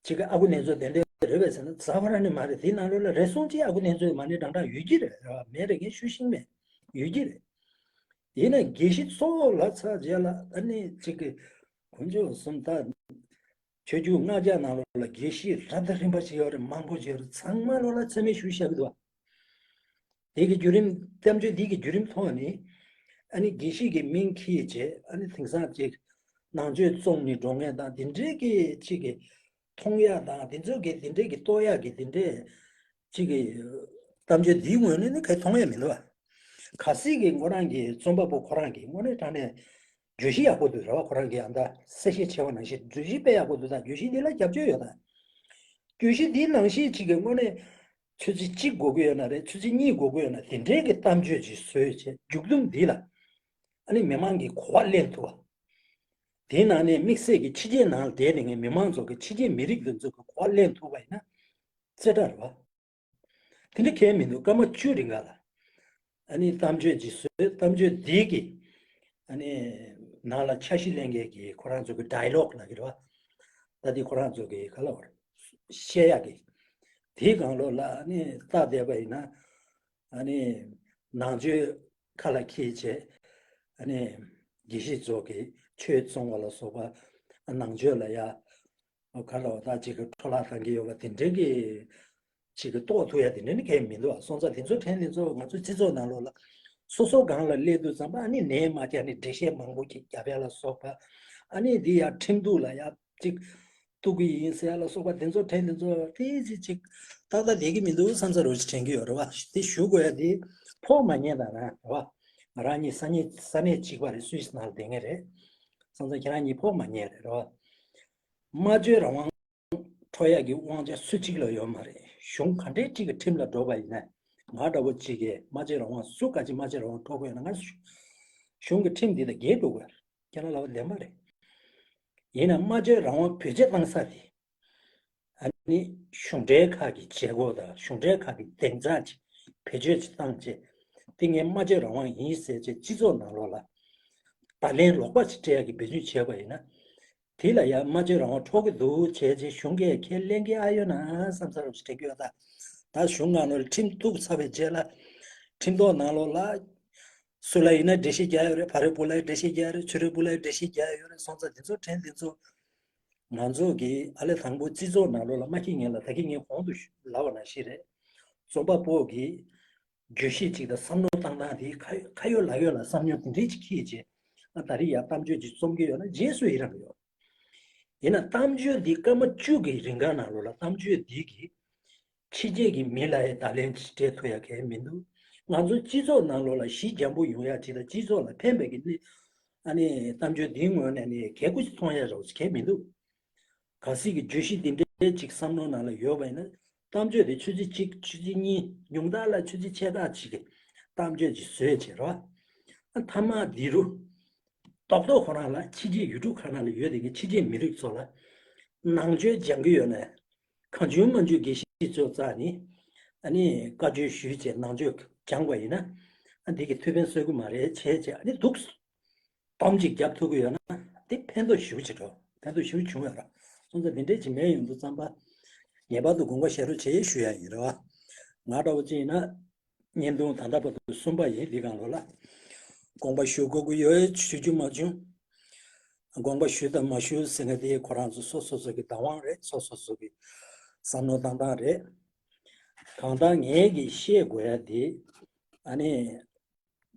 ཅིག་གི་ཨ་ཁུ་ནེ་ཙོ་དེ་འདྲ་རེད་པས་ཟེར་ན་རྩ་བ་རང་ནས་མ་རེད། དེའི་ནང་ལོགས་ལ་རེ་ཟུང་ཅིག་ཨ་ཁུ་ནེ་ཙོའི་མ་ཎི་བགྲང་བགྲང་ཡོད་ཀྱི་རེད། རེད་བ། མེད་རེད། ངས་ཞུ་ཤེས་མེད། ཡོད་ཀྱི་རེད། ཡིན་ན་དགེ་བཤེས་གཙོ་བོ་ལབ་ཚར་རྗེས་ལ་ཨ་ནི་གཅིག་གི་དཀོན་མཆོག་གསུམ་ད། ཆོས་བརྒྱུད་ལྔ་བརྒྱ་ནང་ལོགས་ལ་དགེ་བཤེས་རབ་དང་རིམ་པ་ཞིག་ཡོད་རེད། མང་པོ་ཞིག་ཡོད་རེད། ཚང་མ་ལོགས་ལ་མཚན་སྨད་ཞུས་བཞག་གི་འདུག་བ། དེ་གི་བརྒྱུད་རིམ་གཏམ་བརྗོད་འདི་གི་བརྒྱུད་རིམ་ཐོག་ནས་ཨ་ནི་དགེ་བཤེས་ཀྱི་མིང་འཁྱེར་བྱས་ཨ་ནི་དེང་སང་ཅིག་ནང་ཆོས་བཙོང་ནས་འགྲོ་མཁན་དང་དེ་འདྲའི་གི་ཅིག་གི་མཐོང་ཡག་དང་དེ་ཚོ་གི་དེ་འདྲའི་གི་རྟོགས་ཡག་གི་དེ་འདྲའི་ཅིག་གི་གཏམ་བརྗོད་འདིའི་ངོས་ནས་ནི་ག་མཐོང་ཡག་མི་འདུག་བ། གལ་སྲིད་ཀྱི་ཁོ་རང་གི་རྩོམ་པ་པོ་ཁོ་རང་གི་དངོས་གནས་དྲང་གནས་བརྗོད་གཞི་ཡག་པོ་འདུག་རེད་བ། ཁོ་རང་གི་ཨ་མདའ་གསལ་བཤད་བྱས་པ་ནང་བཞིན་བརྗོད་གཞི་དཔེ་ཡག་པོ་འདུག་ད་བརྗོད་གཞི་འདི་ལ་རྒྱབ་སྐྱོར་ཡོད་ད། བརྗོད་གཞི་འདིའི་ནང་བཞིན་གཅིག་གི་དངོས་གནས་ཆུ་ཚོད་གཅིག་དགོས་ཀྱི་ཡོད་ན་རེད། ཆུ་ཚོད་གཉིས་དགོས་ཀྱི་ཡོད་ན་དེ་འདྲའི་གི་གཏམ་བརྗོད་ཅིག་བཟོས་བྱས་མཇུག་སྡོམ་འདི་ལ་ཨ་ནི་མི་མང་གི་གོ་བ་ལེན་ཐུབ་པ། དེའི་ནང་ནས་དམིགས་བསལ་གྱི་ཕྱི་རྒྱལ་ནང་ལ་བསྡད་ནས་ངས་མི་མང་ཚོ་གི་ཕྱི་རྒྱལ་མི་རིགས་འདི་ཚོ་གི་གོ་བ་ལེན་ཐུབ་པ་ཡིན་ན་རྩེ་གྲ་རེད་བ། དེ་འདྲ་གལ་མི་འདུག་སྐར་མ་བཅུ་རིང་ག་ལ་ཨ་ནི་གཏམ་བརྗོད་ཅིག་བཟོས། གཏམ་བརྗོད་འདི་གི་ཨ་ནི་ནང་ལ་འཆར་གཞི་ལེན་མཁན་གྱི་ཁོ་རང་ཚོ་གི་ཌའི་ལོག་ལབ་ཀྱི་རེད་བ། ད་འདི་ཁོ་རང་ཚོ་གི་ག་ལབ་དགོས་རེད། བཤད་ཡག་གི་དེའི་སྒང་ལོགས་ལ་ཨ་ནི་བལྟ་བསྡད་པ་ཡིན་ན་ཨ་ནི་ནང་ཆོས་ཁ་ལ་འཁྱེར་བྱས་ཨ་ནི་དགེ་བཤེས་ཚོ་གི་ཆོས་བཙོང་བ་ལ་སོགས་པ། ནང་ཆོས་ལ་ཡ་ག་ལ་བ་ད་ཅིག་གི་འཕྲོ་བརླག་བཏང་གི་ཡོད་པ་དེ་འདྲའི་གི་ཅིག་གི་རྟོགས་ཐུབ་ཡ་དེ་འདྲ་ནི་གལ་མི་འདུག་ཨ། སོང་ཙང་དེ་ཚོ་ཕྲན་དེ་ཚོ་ང་ཚོ་སྤྱི་ཚོགས་ནང་ལོགས་ལ་སོ་སོ་སྒང་ལ་སླེབས་དུས་ཙམ་པ་ཨ་ནི་ནད་མ་རྒྱག་ནས་འགྲེལ་བཤད་མང་པོ་ཅིག་རྒྱབ་ཡ་ལ་སོགས་པ། ཨ་ནི་འདི་ཡ་ཁྲིམས་གཏུག་ལ་ཡ་ཅིག་གཏུག་གི་ཡིན་ཟེར་ཡ་ལ་སོགས་པ་དེ་ཚོ་ཕྲན་དེ་ཚོ་ཏོག་ཙམ་ཅིག་ཏག་ཏག་བསྡད་ཀྱི་མི་འདུག་བསམ་ས་རོ་ཅིག་དྲན་གྱི་ཡོད་རེད་བ། དེ་ཞུ་དགོས་ཡ་དེ་ཕོགས་མ་ཉེས་ད་རང་རེད་བ། ང་རང་གཉིས་ས་གནས་ས་གནས་གཅིག་པ་རེད། སུད་སི་ནང་ལ་བསྡད་མཁན་རེད། སོང་ཙང་ཁྱེད་རང་གཉིས་ཕོགས་མ་ཉེས་རེད་རེད་བ། སྨྲ་བརྗོད་རང་དབང་འཕྲོག་ཡག་གི་དབང་ཆ་སུ་གཅིག་ལ་ཡོད་མ་རེད། གཞུང་ག་འདྲའི་གཅིག་གི་ཁྲིམས་ལ་འགྲོ་བ་ཡིན་ན་ང་འདྲ་བོ་གཅིག་གིས་སྨྲ་བརྗོད་རང་དབང་སུ་ག་ཅིག་སྨྲ་བརྗོད་རང་དབང་འཕྲོག་དགོས་ན་ང་གཞུང་གི་ཁྲིམས་འདི་དང་འགལ་འགྲོ་དགོས་རེད། ཁྱེད་རང་ལབ་པ་བདེན་པ་རེད། ཡིན་ན་སྨྲ་བརྗོད་རང་དབང་བེད་སྤྱོད་བཏང་ས་དེ་ཨ་ནི་གཞུང་འབྲེལ་ཁག་གི་བྱེད་སྒོ་དང་གཞུང་འབྲེལ་ཁག་གི་སྡིངས་ཆ་ཅིག་བེད་སྤྱོད་ཅིག་བཏང་བྱས་དེ་ངས་སྨྲ་བརྗོད་རང་དབང་ཡིན་ཟེར་བྱས་སྤྱི་ཚོགས་ནང་ལོགས་ལ་བརྡ་ལན་ལོག་པ་ཅིག་སྤྲད་ཡག་གི་འབད་བརྩོན་བྱས་པ་ཡིན་ན། དེ་ལ་ཡང་སྨྲ་བརྗོད་རང་དབང་འཕྲོག་གི་འདུག་བྱས་རྗེས་གཞུང་གིས་ཁས་ལེན་གྱི་ཨ་ཡོད་ན་བསམ་ས་རུ་དྲན་གྱི་ཡོད་ད། ད་གཞུང་ནང་ལོགས་ལ་ཁྲིམས་གཏུག་ཚར་བའི་རྗེས་ལ་ཁྲིམས་ཐོག་ནང་ལོགས་ལ་སུ་ལ་ཡིན་ན་འགྲེལ་བཤད་རྒྱག་ཡོད་རེད། ཕ་རོལ་པོ་ལ་འགྲེལ་བཤད་རྒྱག་ཡོད་རེད། ཚུ་རོལ་པོ་ལ་འགྲེལ་བཤད་རྒྱག་ཡོད་རེད། སོང་ཙང་དེ་ཚོ་དྲན་དེ་ཚོ་ང་ཚོ་གིས་ཨ་ལས་དང་པོ་སྤྱི་ཚོགས་ནང་ལོགས་ལ་མ་ཁྱེད་ངན་ལ་ད་ཁྱེད་ངན་གོང་དུ་ལབ་པ་ནང་བཞིན་རེད། རྩོམ་པ་པོ་གིས་བརྗོད་གཞི་གཅིག་དང་བསམ་བློ་བཏང་སྟངས་དེ་ཁ་ཁ་ཡོད་ལག་ཡོད་ལ་བསམ་མྱོང་དེ་འདྲས་ཅིག་འཁྱེར་རྗེས་ཨ་ད་རེས་ཡར་གཏམ་བརྗོད་ཅིག་རྩོམ་གྱི་ཡོད་ན་རྗེས་སུ་ཡི་རང་ཡོད། ཡིན་ན་གཏམ་བརྗོད་འདི་སྐར་མ་བཅུ་གི་རིང་ག་ནང་ལོགས་ལ་གཏམ་བརྗོད་འདི་གིས་ཕྱི་རྒྱལ་གྱི་མི་ལ་ཡང་བརྡ་ལན་ཅིག་སྤྲད་ཐུབ་ཡ་གང་ཡང་མི་འདུག་ང་ཚོ་སྤྱི་ཚོགས་ནང་ལོགས་ལ་ཞི་འཇམ་པོ་ཡོང་ཡ་ཅིག་དང་སྤྱི་ཚོགས་ལ་ཕན་པའི་གི་གནས་ཨ་ནི་གཏམ་བརྗོད་འདིའི་ངོས་ནས་ནི་གལ་དགོས་ཅིག་མཐོང་ཡ་རོགས་ཅིག་གང་ཡང་མི་འདུག་གལ་སྲིད་ཀྱི་བརྗོད་གཞི་འདི་འདྲའི་ཅིག་བསམ་བློ་ནང་ལ་ཡོད་པ་ཡིན་ན་གཏམ་བརྗོད་དེ་ཆུ་ཚོད་གཅིག་ཆུ་ཚོད་གཉིས་ཉུང་མཐའ་ལ་ཆུ་ཚོད་ཕྱེད་ཀ་ཅིག་གི་གཏམ་བརྗོད་ཅིག་བཟོས་བྱས་རོགས། ཨ་མཐའ་མ་འདི་རུ་རྡོག་རྡོག་ཁོ་རང་ལ་ཕྱི་རྒྱལ་ཡུལ་གྲུ་ཁག་ནང་ལ་ཡོད་དེ་གི་ཕྱི་རྒྱལ་མི་རིགས་ཚོ་ལ་ནང་ཆོས་སྦྱང་གི་ཡོད་ན་གང་བྱུང་མང་བྱུང་དགེ་བཤེས་ཚོ་རྩ་ནས་ཨ་ནི་བཀའ་ཆོས་ཞུས་བྱས་ནང་ཆོས་སྦྱངས་པ་ཡིན་ན་ཨ་འདི་གི་ཐུགས་ཕན་གསོས་ཀྱི་མ་རེད་བྱས་བྱས་ཨ་ནི་འདུག་སྡོམ་ཅིག་རྒྱབ་ཐུབ་ཀྱི་ཡོད་ན་དེ་ཕན་ཐོགས་ཞེ་པོ་ཅིག་འགྲོ། ཕན་ཐོགས་ཞེ་པོ་བྱུང་ཡོད་ར། སོང་ཙང་དེ་འདྲའི་ཅིག་མེད་ཡོང་དུས་ཙམ་པ་ངེས་པར་དུ་དགོངས་པ་བཞེས་རོགས་བྱེད་ཞུ་ཡ་ཡིན་ར་བ། ང་འདྲ་བོ་ཅིག་ཡིན་ན་བརྙན་ཐུང་ད་ལྟ་བར་དུ་གསུམ་པ་ཡིན་འདི་སྒང་ལོགས་ལ། དགོངས་པ་ཞུ་དགོས་ཀྱི་ཡོད་ཞུ་རྒྱུ་མ་བྱུང་། དགོངས་པ་ཞུ་དང་མ་ཞུ་ཟེར་མཁན་དེ་ཁོ་རང་ཚོ་སོ་སོ་སོ་གི་བདག་དབང་རེད། སོ་སོ་སོ་གི་བསམ་བློ་བཏང་སྟངས་རེད། གང་ལྟར་ངས་ཀྱིས་བཤད་དགོས་ཡ་དེ་ཨ་ནི།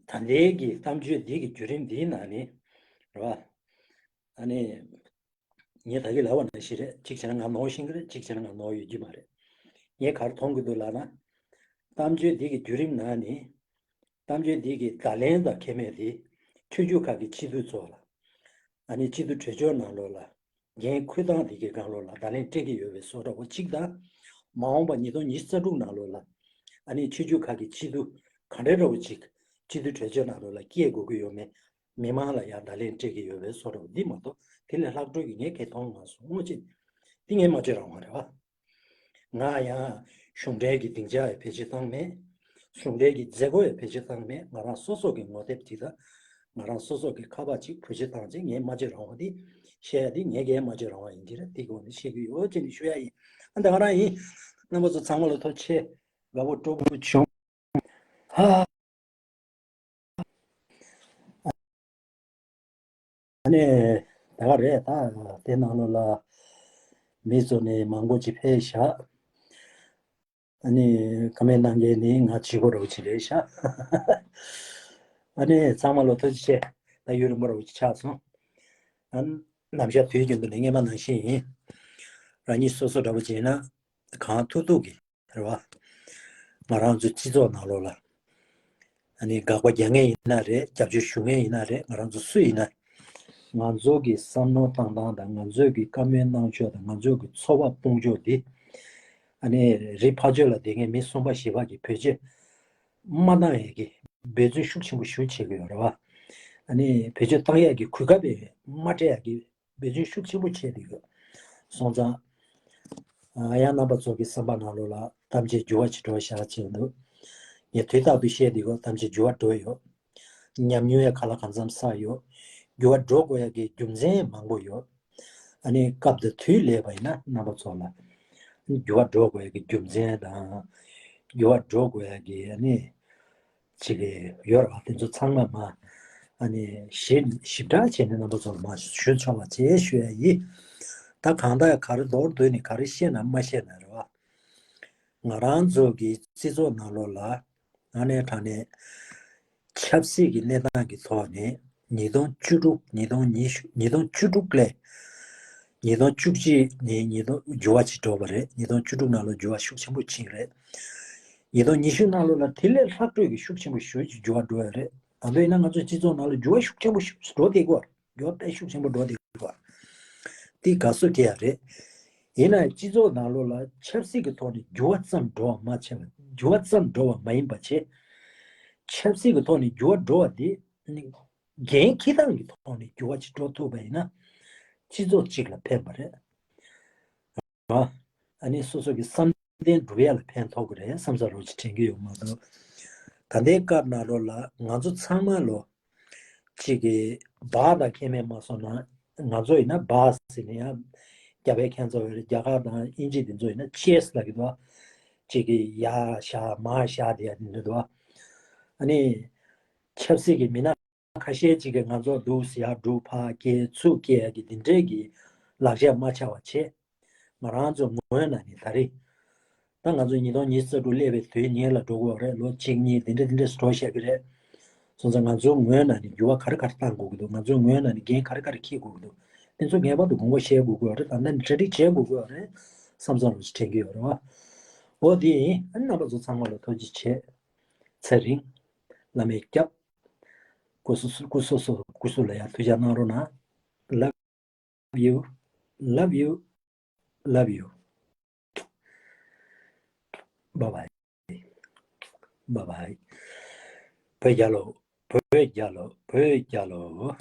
ད་ལྟའི་གི་གཏམ་བརྗོད་འདི་གི་བརྒྱུད་རིམ་འདིའི་ནང་ནས་རེད་བ། ཨ་ནི། ངས་ད་གིན་ལབ་པ་ནང་བཞིན་རེད། གཅིག་བྱས་ན་ང་ནོར་ཤེས་ཀྱི་རེད། གཅིག་བྱས་ན་ང་ནོར་ཡོད་ཀྱི་མ་རེད། ངས་ག་རེ་མཐོང་གི་འདུག་ལབ་ན། གཏམ་བརྗོད་འདི་གི་བརྒྱུད་རིམ་ནང་ནས། གཏམ་བརྗོད་འདི་གི་བརྡ་ལན་དང་ཁེ་མེད་དེ། ཆོས་བརྒྱུད་ཁག་གི་སྤྱི་འཐུས་ཚོ་ལ། ཨ་ནི་སྤྱི་འཐུས་གྲོས་ཆོད་ནང་ལོགས་ལ། འགན་འཁུར་སྟངས་དེ་གའི་སྒང་ལོགས་ལ་བརྡ་ལན་སྤྲད་ཀྱི་ཡོད་པའི་བཟོ་འདྲ་བོ་གཅིག་དང་། མ་འོངས་པ་ཉིས་སྟོང་ཉི་ཤུ་རྩ་དྲུག་ནང་ལོགས་ལ། ཨ་ནི་ཆོས་བརྒྱུད་ཁག་གི་སྤྱི་འཐུས་ག་འདྲ་འདྲ་བོ་གཅིག་སྤྱི་འཐུས་གྲོས་ཆོད་ནང་ལོགས་ལ་སྐྱེལ་དགོས་ཀྱི་ཡོད་མེད། མི་མང་ལ་ཡང་བརྡ་ལན་སྤྲད་ཀྱི་ཡོད་པའི་བཟོ་འདྲ་བོ་འདི་མ་གཏོགས་དེ་ལས་ལྷག་འཕྲོས་ཀྱི་ངས་གང་ཡང་མཐོང་མ་སོང་། དངོས་གནས་འདི་ངའི་སྨྲ་བརྗོད་རང་དབང་རེད་བ། ང་ཡང་གཞུང་འབྲེལ་གྱི་སྡིངས་ཆ་ཡང་བེད་སྤྱོད་བཏང་མེད། གཞུང་འབྲེལ་གྱི་མཛད་སྒོ་ཡང་བེད་སྤྱོད་བཏང་མེད། ང་རང་སོ་སོ་གི་ངོ་དེབ་ཅིག་དང་། ང་རང་སོ་སོ་གི་ཁ་པར་ཅིག་བེད་སྤྱོད་བཏང་རྗེས་ངའི་སྨྲ་བརྗོད་རང་དབང་འདི་བཤད་ཡ་འདི་ངའི་གའི་སྨྲ་བརྗོད་རང་དབང་ཡིན་གྱི་རེད། དེ་གི་འོག་ནས་བཤད་ཀྱི་ཡོད་ཅེས་ནས་ཞུ་ཡ་ཡིན། ཨ་ད་ང་རང་ཡིན། རྣམ་པ་ཚོ་ཚང་མ་ལ་ཐུགས་རྗེ་ཆེ། དགའ་པོ་སྤྲོ་པོ་བྱུང་། ཧ། ནས་ད་ག་རེད། ད་དེ་ནང་ལོགས་ལ་མི་ཚོ་ནི་མང་པོ་ཅིག་ཕེབས་ཤག་ཨ་ནི་ཀ་མེན་གནང་མཁན་ནི་ང་གཅིག་པོ་རོགས་ཅིག་རེད་ཤག་ཨ་ནི་ཚང་མ་ལོ་ཐུགས་རྗེ་ཆེ། ད་ཡུན་རིང་པོ་རོགས་ཅིག་ཆགས་སོང་། ཨ་ནམ་ཞག་དུས་རྒྱུན་དུ་ནི་སྔས་མ་ནང་བཞིན་ཡིན། རང་ཉིད་སོ་སོ་འདྲ་པོ་བྱས་ན་གང་ཐུབ་ཐུབ་ཀྱིས་རེད་བ། ང་རང་ཚོའི་སྤྱི་ཚོགས་ནང་ལོགས་ལ་ཨ་ནི་དགག་པ་རྒྱག་མཁན་ཡིན་ན་རེད། རྒྱབ་སྐྱོར་ཞུ་མཁན་ཡིན་ན་རེད། ང་རང་ཚོ་སུ་ཡིན་ན། ང་ཚོ་གི་བསམ་བློ་བཏང་སྟངས་དང་། ང་ཚོ་གི་བཀའ་མོལ་གནང་ཕྱོགས་དང་། ང་ཚོ་གི་ཚོར་བ་སྤུངས་ཕྱོགས་འདི་ཨ་ནི་རི་ཕར་ཕྱོགས་ལ་བསྡད་མཁན་མི་གསུམ་པ་བཞི་པ་གིས་བེད་སྤྱོད་མ་བཏང་ཡས་ཀྱི་འབད་བརྩོན་ཤུགས་ཆེན་པོ་ཞིག་བྱེད་ཀྱི་ཡོད་རེད་བ། ཨ་ནི་བེད་སྤྱོད་བཏང་ཡས་ཀྱི་གོ་སྐབས་མ་སྤྲད་ཡས་ཀྱི་འབད་བརྩོན་ཤུགས་ཆེན་པོ་བྱས་བསྡད་ཡོད། སོང་ཙང་། ཨ། ཡང་རྣམ་པ་ཚོ་གི་བསམ་པ་ནང་ལོགས་ལ་གཏམ་བཤད་འགྱུར་བ་ཅིག་འགྲོ་བཞག་བྱས་འདུག་ངས་དུས་རྟག་ཏུ་བཤད་བསྡད་ཡོད། གཏམ་བཤད་འགྱུར་བ་འགྲོ་ཡོད། ཉམས་མྱོང་ཡང་ག་ལ་གང་འཚམ་བསགས་ཡོད། འགྱུར་བ་འགྲོ་དགོས་ཡ་གི་རྒྱུ་མཚན་མང་པོ་ཡོད། ཨ་ནི་སྐབས་དང་དུས་སླེབས་པ་ཡིན་ན་རྣམ་པ་ཚོ་ལ་འགྱུར་བ་འགྲོ་དགོས་ཡ་གི་རྒྱུ་མཚན་དང་། འགྱུར་བ་འགྲོ་དགོས་ཡ་གི་ཨ་ནི་ཅིག་ཡོད་རེད་བ། དེ་ཚོ་ཚང་མ་མ་ཨ་ནི་ཞིབ་ཞིབ་ཕྲ་བྱས་ནས་རྣམ་པ་ཚོ་ལ་མ་ཞུ་ཆོག་པ་བྱས་ཞུ་ཡ་ཡིན། ད་གང་ལྟར་ག་རེ་མདོར་བསྡུས་ནས་ག་རེ་བཤད་ན་མ་བཤད་ན་རེད་བ། ང་རང་ཚོ་གི་སྤྱི་ཚོགས་ནང་ལོགས་ལ་ཨ་ནེ་དྲང་གནས་ཆབ་སྲིད་ཀྱི་གནས་སྟངས་ཀྱི་ཐོག་ནས་ཉིས་སྟོང་བཅུ་དྲུག་ཉིས་སྟོང་ཉི་ཤུ། ཉིས་སྟོང་བཅུ་དྲུག་ལས་ཉིས་སྟོང་བཅུ་གཅིག་ནས་ཉིས་སྟོང་འགྱུར་བ་ཅིག་འགྲོ་བ་རེད། ཉིས་སྟོང་བཅུ་དྲུག་ནང་ལོགས་འགྱུར་བ་ཤུགས་ཆེན་པོ་ཕྱིན་རེད། ཉིས་སྟོང་ཉི་ཤུ་ནང་ལོགས་ལ་དེ་ལས་ལྷག་འཕྲོས་ཀྱི་ཤུགས་ཆེན་པོ་ཞེ་པོ་ཅིག་འགྱུར་བ་འགྲོ་ཡ་རེད། ད་དུང་ཡིན་ན་ང་ཚོའི་སྤྱི་ཚོགས་ནང་ལ་འགྱུར་བ་ཤུགས་ཆེན་པོ་ཞིག་འགྲོ་བསྡད་ཀྱི་ཡོད་རེད། འགྱུར་བ་དཔེ་ཤུགས་ཆེན་པོ་འགྲོ་བསྡད་ཀྱི་ཡོད་རེད། དེ་དགའ་བསུ་སྐྱེ་ཡ་རེད། ཡིན་ན་སྤྱི་ཚོགས་ནང་ལོགས་ལ་ཆབ་སྲིད་ཀྱི་ཐོག་ནས་འགྱུར་བ་ཙམ་འགྲོ་བ་མ་བྱས་པ། འགྱུར་བ་ཙམ་འགྲོ་བ་མ་ཡིན་པ་བྱས། ཆབ་སྲིད་ཀྱི་ཐོག་ནས་འགྱུར་བ་འགྲོ་བ་དེ་ནི་འགན་འཁྱེར་སྟངས་ཀྱི་ཐོག་ནས་འགྱུར་བ་ཅིག་འགྲོ་ཐུབ་པ་ཡིན་ན་སྤྱི་ཚོགས་གཅིག་ལ་ཕན་པ་རེད། ཨ་ནི་སོ་སོ་གི་བསམ་གཏན་སྒྲུབ་ཡ་ལ་ཕན་ཐོགས་ཀྱི་རེད་བསམ་ས་རོགས་ཅིག་དྲན་གྱི་ཡོད་མ་གཏོགས། ད་ལྟའི་སྐབས་ནང་ལོགས་ལ་ང་ཚོ་ཚང་མ་ལོ་གཅིག་གི་སྦག་དང་ཁྱད་མེད་མ་སོང་ན། ང་ཚོ་ཡིན་ན་སྦག་ཟེར་ནས་ཡང་རྒྱ་བལ་ཁྱེད་ཚོ་རེད། རྒྱ་གར་དང་དབྱིན་ཇི་དེ་ཚོ་ཡིན་ན་ཅེས་ལབ་ཀྱི་འདུག་གཅིག་གི་ཡར་བཞག་མར་བཞག་དེ་ཡ་དེ་འདྲ་འདུག་ཨ་ནི་ཆབ་སྲིད་ཀྱི་མི་སྣ་ཁ་ཤས་ཅིག་གིས་ང་ཚོ་འདུག་ཟེར་ཡ་འདུག་ཕར་སྐྱེལ་ཚུར་སྐྱེལ་གྱི་འདི་འདྲས་ཀྱི་ལག་ཆ་མ་ཆགས་པ་བྱས། ང་རང་ཚོ་ངོས་ནས་ནི་ད་རེས་ད་ང་ཚོ་ཉིས་སྟོང་ཉི་ཤུ་རྩ་དྲུག་སླེབས་པའི་དུས་ཉེ་ལ་འགྲོ་གི་ཡོད་རེད། ལོ་གཅིག་གཉིས་འདི་འདྲས་འདི་འདྲས་འགྲོ་བཞག་གི་རེད། སོང་ཙང་ང་ཚོའི་ངོས་ནས་ནི་འགྱུར་བ་ག་རེ་ག་རེ་གཏང་དགོས་ཀྱི་འདུག་ང་ཚོའི་ངོས་ནས་ནི་འགན་ག་རེ་ག་རེ་འཁྱེར་དགོས་ཀྱི་འདུག་དེ་ཚོ་ངེས་པར་དུ་དགོངས་པ་བཞེས་དགོས་ཀྱི་ཡོད་རེད། ད་ལྟ་ནི་གྲ་སྒྲིག་བྱེད་དགོས་ཀྱི་ཡོད་རེད་བསམ་བསམ་རོགས་ཅིག་དྲན་གྱི་ཡོད་རེད་བ། འོ་དེ་ཡིན། ཨ་ནི་རྣམ་པ་ཚོ་ཚང་མ་ལ་ཐུགས་རྗེ་ཆེ། ཚེ་རིང་། བླ་མས་སྐྱབས། སྐུ་སོ་སོ་སྐུ་སོ་སོ་སྐུ་གཟུགས་ལ་ཡང་ཐུགས་ཅག་གནང་རོགས་གནང་། Love you. Love you. Love you. Bye bye. Bye bye. བོད་རྒྱལ་ལོ། བོད་རྒྱལ་ལོ། བོད་རྒྱལ་ལོ།